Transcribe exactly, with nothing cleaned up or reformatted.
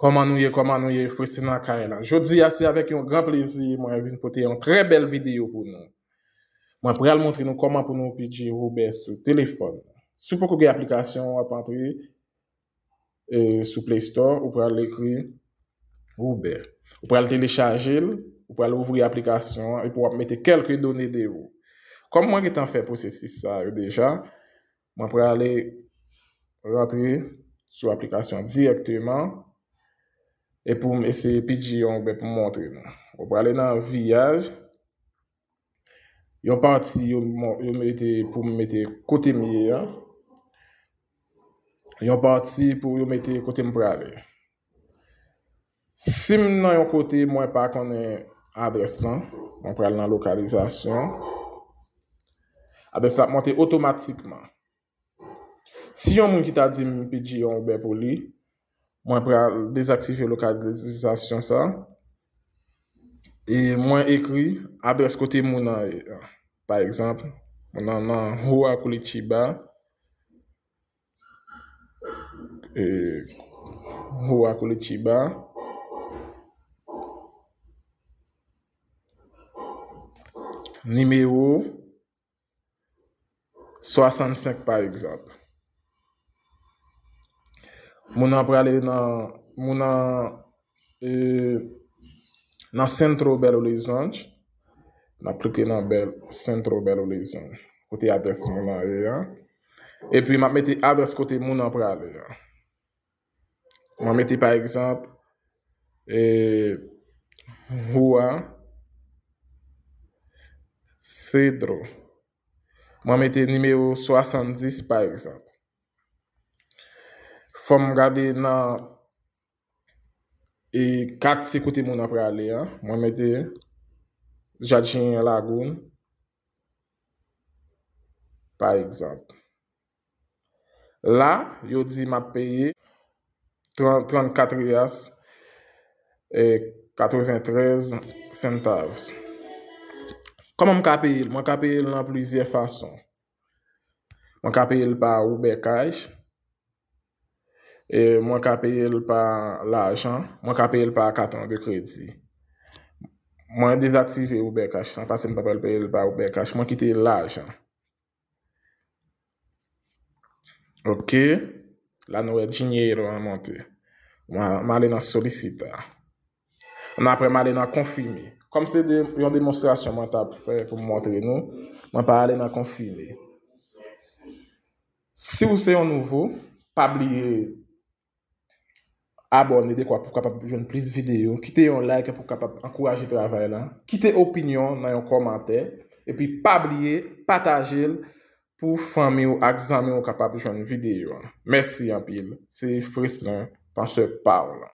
Kòman nou ye, kòman nou ye, Freslin nan kay la. Jodi a, se avèk yon gran plezi mwen vin pote yon trè bèl videyo pou nou. Mwen pral montre nou kòman pou nou P G Uber sou telefòn. Si w poko gen aplikasyon, w ap antre e, sou Play Store, ou pral ekri Uber. Ou pral telechaje l, ou pral ouvri aplikasyon an, epi w ap mete kèlke done de ou. Kòm mwen gentan fè pwosesis sa yo deja, mwen prale rantre sou aplikasyon an dirèkteman, e pou m eseye P G yon Uber pou m montre nou. Ou prale nan viyaj, yon pati yo, mo- yo mete pou m mete kote m ye an. Yon pati pou yo mete kote m prale. Si m nan yon kote mwen pa konnen adrès lan, mwen pral nan lokalizasyon. Adrès la ap monte otomatikman. Si yon moun ki ta di m P G yon Uber pou li, mwen pral dezaktive lokalizasyon sa. E mwen ekri adrès kote moun nan ye. Pa egzanp, moun nan nan Rua Curitiba, e, Rua Curitiba, nimewo swasannsenk pa egzanp. Moun nan prale nan, moun nan, e, nan Centro Belo Horizonte. N ap klike nan Bel, Centro Belo Horizonte, kote adrès moun nan ye an. Epi m ap mete adrès kote moun nan prale an. Mwen mete pa egzanp, e, Rua Cedro. Mwen mete nimewo swasanndis pa egzanp. Fò m gade nan, e, katye kote moun nan prale an. Mwen mete Jardim Lagoon pa egzanp. La, yo di m ap peye trannkat reais e katreventrèz centavos. Kòman m ka peye l? Mwen ka peye l nan plizyè fason. Mwen ka peye l pa Uber Cash. E mwen ka peye l pa lajan. Mwen ka peye l pa katon de kredi. Mwen dezaktive Uber Cash lan, paske m pa pral peye l pa Uber Cash. Mwen kite l lajan. Ok. La nou wè dinero an monte. Mwen, mwen ale nan solisita. Ann apre, mwen ale nan konfime. Kòm se de, yon demonstrasyon mwen t ap fè pou m montre nou, mwen pa ale nan konfime. Si w se yon nouvo, pa bliye abòne dekwa pou w kapab jwenn plis videyo. Kite yon like pou w kapab ankouraje travay la. Kite opinyon nan yon kòmantè. Epi pa bliye pataje l pou fanmi w ak zanmi w kapab jwenn videyo an. Mèsi anpil. Se Freslin, pansè pa w lan.